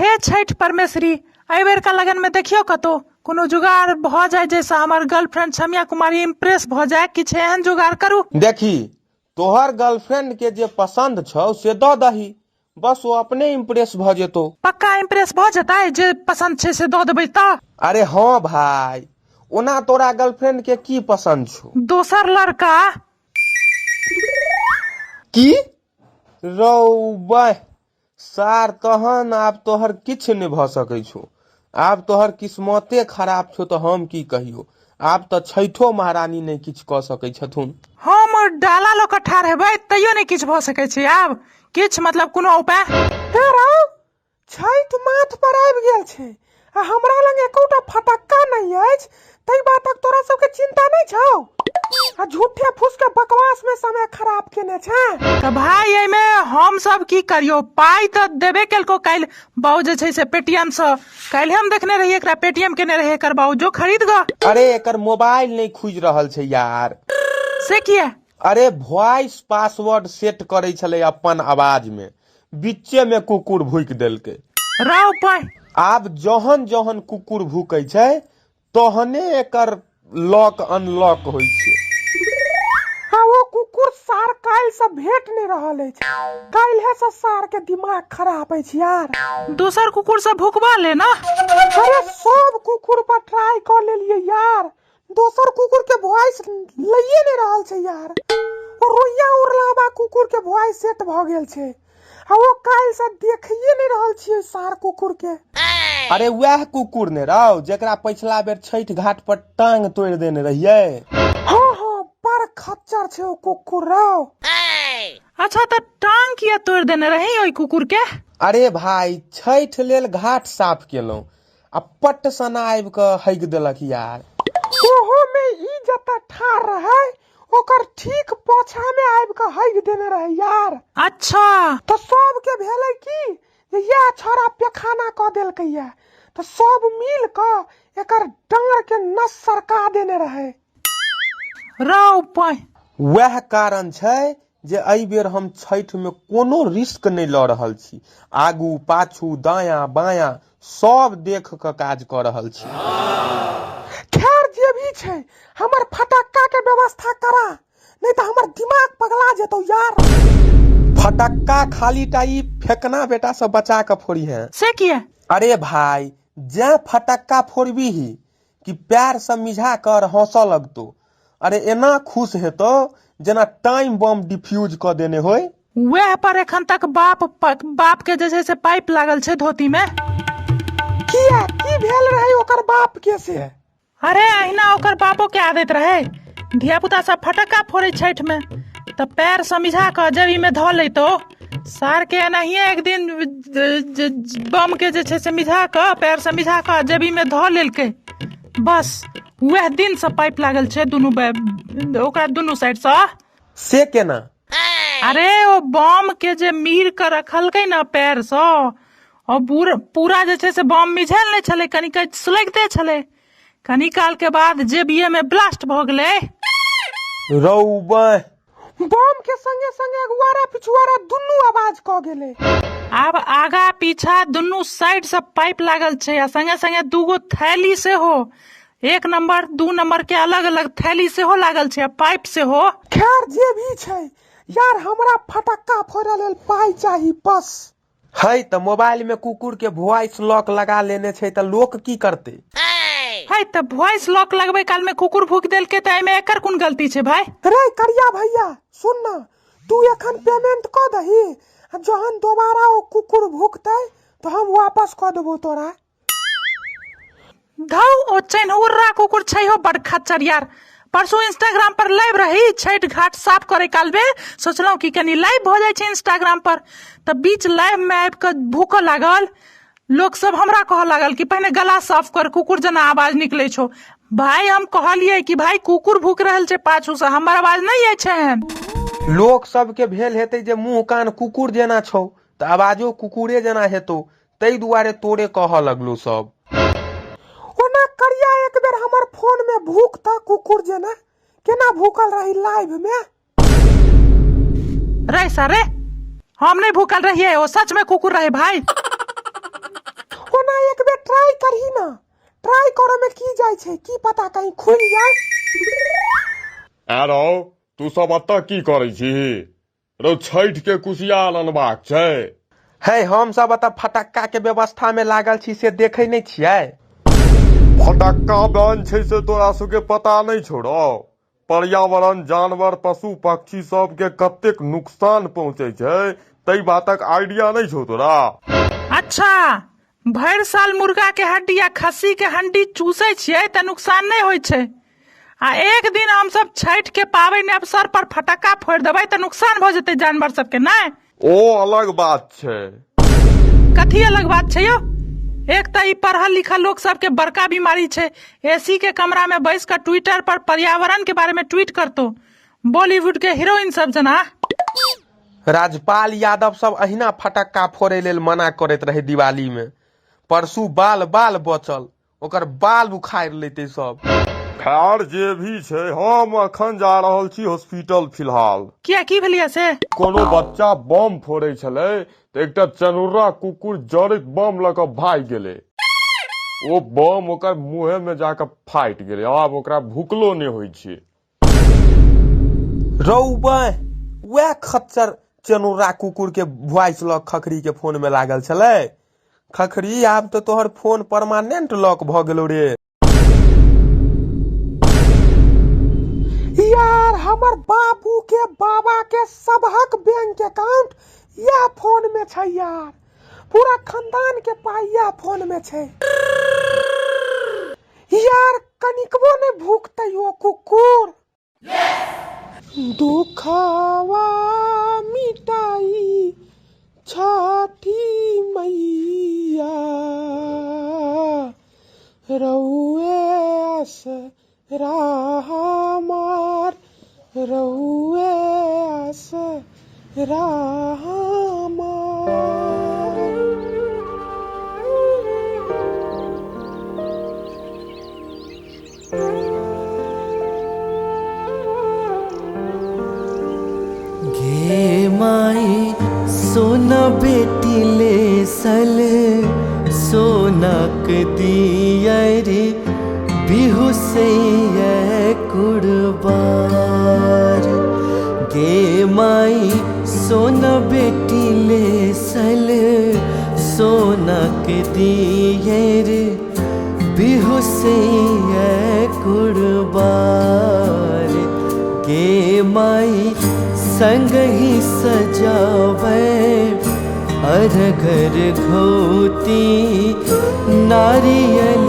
हे छठि परमेश्वरी, एहि बेरका लगनमे देखियौ कतौ कोनो जुगाड़ भऽ जाय जाहिसँ हमर गर्लफ्रेंड छमिया कुमारी इम्प्रेस भऽ जाय। किछु एहन जुगाड़ करू। देखी, तोहर गर्लफ्रेंड के जे पसंद छौ से दऽ दही, बस ओ अपने इम्प्रेस भऽ जेतौ। पक्का इम्प्रेस भऽ जेतै? जे पसंद छै से दऽ देबै तऽ? अरे हँ भाय, ओना तोरा गर्लफ्रेंड के की पसंद छौ? दोसर लड़का। की रौ बाह सार, तहन आब तोहर किछु नहि भऽ सकै छौ। आब तोहर किस्मते खराब छौ तऽ हम की कहियौ। आब तऽ छठिओ महारानी नहि किछु कऽ सकै छथुन। हम डाला लऽ कऽ ठाढ़ हेबै तैयो नहि किछु भऽ सकै छै। आब किछु मतलब कोनो उपाय? हे रौ, छठि माथ पर आबि गेल छै आ हमरा लग एकोटा फटक्का नहि अछि, ताहि बातक तोरा सबके चिंता नहि छौ? आ झूठे फूस के बकवास में समय खराब केने छै। तऽ भाय एहिमे हम सब की करियौ? पाइ तऽ देबे केलको काल्हि बाउ जे छै से पेटीएम सँ। काल्हि हम देखने रहियै एकरा पेटीएम केने रहै एकर बाउ, जो खरीद गऽ। अरे एकर मोबाइल नहि खुजि रहल छै यार। से किया? अरे वॉइस पासवर्ड सेट करै छलै अपन आवाज में, बीचे में कुकुर भूकि देलकै। रौ पाइ। आब जहन जहन कुकुर भूकै छै तहने एकर लॉक अनलॉक होइ छै। हाँ, ओ कुकुर सार काल्हि से भेट नहि रहल अछि, काल्हि से सार के दिमाग खराब अछि यार। दोसर कुकुर से भुकबा ले ना। अरे सब कुकुर पर ट्राई कर लेलिए यार, दोसर कुकुर के वॉइस लइए नहि रहल छै यार। ओ रोइया उड़लाबा कुकुर के वॉइस सेट भऽ गेल छै आ ओ काल्हि से देखिए नहि रहल छियै सार कुकुर के। अरे वएह कुकुर ने रौ जेकरा पछिला बेर छठि घाट पर टांग तोड़ि देने रहियै। हाँ हाँ, बड़ खच्चर छै ओ कुकुर रौ। अच्छा तऽ टांग किया तोड़ि देने रही ओहि कुकुर के? अरे भाई, छठि लेल घाट साफ केलहुँ आ पट सना आबि कऽ हगि देलक यार। ओहो में ई जतऽ ठाढ़ रहै ओकर ठीक पोछा में आबि कऽ हगि देने रहै यार। अच्छा। तऽ सबके भेलै की जे इएह छौड़ा पेखाना कऽ देलकै या, तऽ सब मिल कऽ एकर डाँड़ के नस सरका देने रहै। रौ पाइ। वएह कारण छै जे एहि बेर हम छठिमे कोनो रिस्क नहि लऽ रहल छी। आगू पाछू दायाँ बायाँ सब देख कऽ काज कऽ रहल छी। खैर जे भी छै, हमर फटक्का के व्यवस्था करा, नहीं तऽ हमर दिमाग पगला जेतौ यार। फटक्का खाली टा ई फेकना बेटा से बचा कऽ फोड़िहे। से किया? अरे भाई, जैं फटक्का फोड़बीही कि पैर से मिझा कर हंसऽ लगतो। अरे एना खुश हेतो जेना टाइम बम डिफ्यूज कऽ देने होय। वएह पर एखन तक बाप के जे छै से पाइप लागल छै धोती में। किया, की भेल रहे ओकर बाप के से? अरे अहिना ओकर बापो के आदत रहे, धिया पुता सब फटक्का फोड़े छठ में तऽ पैर से मिझा कऽ जेबी में धऽ लेतो। सार के एनाहिए एक दिन बम के जे छै से मिझा कऽ पैर से मिझा कऽ जेबी में धऽ लेलकै, बस वएह दिन से पाइप लागल छै दुनू ओकरा दुनू साइड से। से केना? अरे ओ बम के जे मीर के रखलकै ने पैर से, और पूरा जे छै से बम मिझायल नहि छलै, कनि कनि सुलगिते छलै, कनि काल के बाद जेबिये में ब्लास्ट भऽ गेलै। रौ बाह। बम के संगे संगे अगुआरा पिछुआरा दुनू आवाज कऽ गेलै। आब आगा पीछा दुनू साइड से पाइप लागल छै आ संगे संगे दूगो थैली सेहो, 1 नंबर 2 नंबर के अलग अलग थैली सेहो लागल छै आ पाइप सेहो। खैर जे भी छै यार, हमरा फटक्का फोड़ै लेल पाइ चाही बस। है तऽ मोबाइल में कुकुर के वॉइस लॉक लगा लेने छै तऽ लोक की करतै? है तऽ वॉइस लॉक लगबै काल में कुकुर भूकि देलकै तऽ एहिमे एकर कोन गलती छै भाय? रे करिया भैया सुन ना, तू एखन पेमेंट कऽ दही आ जहन दोबारा ओ कुकुर भूकतै तऽ हम वापस कऽ देबौ तोरा। धौ, ओ चैनहुर्रा कुकुर छै हो बड़ खच्चर यार। परसू इंस्टाग्राम पर लाइव रही, छठि घाट साफ करे काल में सोचलहुँ कि कनि लाइव भऽ जाइ छै इंस्टाग्राम पर, तऽ बीच लाइव में आबि कऽ भूकऽ लागल। लोक सब हमरा कहऽ लागल कि पहिने गला साफ कर, कुकुर जेना आवाज निकलै छौ। भाय हम कहलियै कि भाय कुकुर भूकि रहल छै पाछू से, हमर आवाज नहि अछि एहन। लोक सबके भेल हेतै जे मुँह कान कुकुर जेना छौ तऽ आवाजो कुकुरे जेना हेतौ, ताहि दुआरे तोरे कहऽ लगलो सब। ओना करिया एक बेर हमर फोन में भूक तऽ कुकुर जेना केना भूकल रही लाइव में। रे सर रे, हम नहीं भूकल रहिए, वो सच में कुकुर रहे भाई। जाइ छै, की पता कहीं खुलि जाय। ऐं रौ, तू सब एतऽ की करै छीही? रौ, छठि के कुसियार अनबाक छै। है, हम सब एतऽ फटक्का के व्यवस्था में लागल छी, से देखै नहि छियै? फटक्का बैन छै से तोरा सबके पता नहि छौ रौ? पर्यावरण, जानवर, पशु पक्षी सबके कतेक नुकसान पहुँचै छै ताहि बातक आइडिया नहि छौ तोरा? अच्छा, भरि साल मुर्गा के हड्डी आ खस्सी के हड्डी चूसै छियै तऽ नुकसान नहि होइ छै, आ एक दिन हमसब छठि के पाबनि अवसर पर फटक्का फोड़ि देबै तऽ नुकसान भऽ जेतै जानवर सबके, नहि? ओ अलग बात छै। कथी अलग बात छै यौ? एक तऽ ई पढ़ल लिखल लोक सबके बड़का बीमारी छै, एसी के कमरा में बैस कऽ ट्विटर पर पर्यावरण के बारे में ट्वीट करतो, बॉलीवुड के हीरोइन सब जना। राजपाल यादव सब अहिना फटक्का फोड़ै लेल मना करैत रहै दिवाली में। परसू बाल बाल बचल, ओकर बाल उखाड़ि लेतै सब। खैर जे भी छै, हम अखन जा रहल छी हॉस्पिटल फिलहाल। किया, की भेलिया से? कोनो बच्चा बम फोड़ै छलै तऽ एकटा चनुर्रा कुकुर जरैत बम लऽ कऽ भागि गेलै। ओ बम ओकर मुँहे में जाकऽ फाटि गेलै। आब ओकरा भुकलो नहि होइ छै। रौ बहिं, वएह खच्चर चनुर्रा कुकुर के वॉइस लॉक खखरी के फोन में लागल छलै। खखरी, आब तऽ तोहर फोन परमानेंट लॉक भऽ गेलौ रे। यार, हमर बाबू के बाबा के सबहक बैंक अकाउंट इएह फोन में छै यार। पूरा खानदान के पाई इएह फोन में छै यार। कनिकबो नहि भूखतै ओ कुकुर। दुखवा मिटाई छठी मैया, रउए आसरा हमार, रउए आसरा हमार। गे माई सोना बेटी ले सल सोनाक दियरी बिहुसैया कुड़बार। गे माई सोना बेटी ले सल सोनाक दियरी बिहुसैया कुड़बार। गे माई संग ही सजावे अरघर घोती नारियल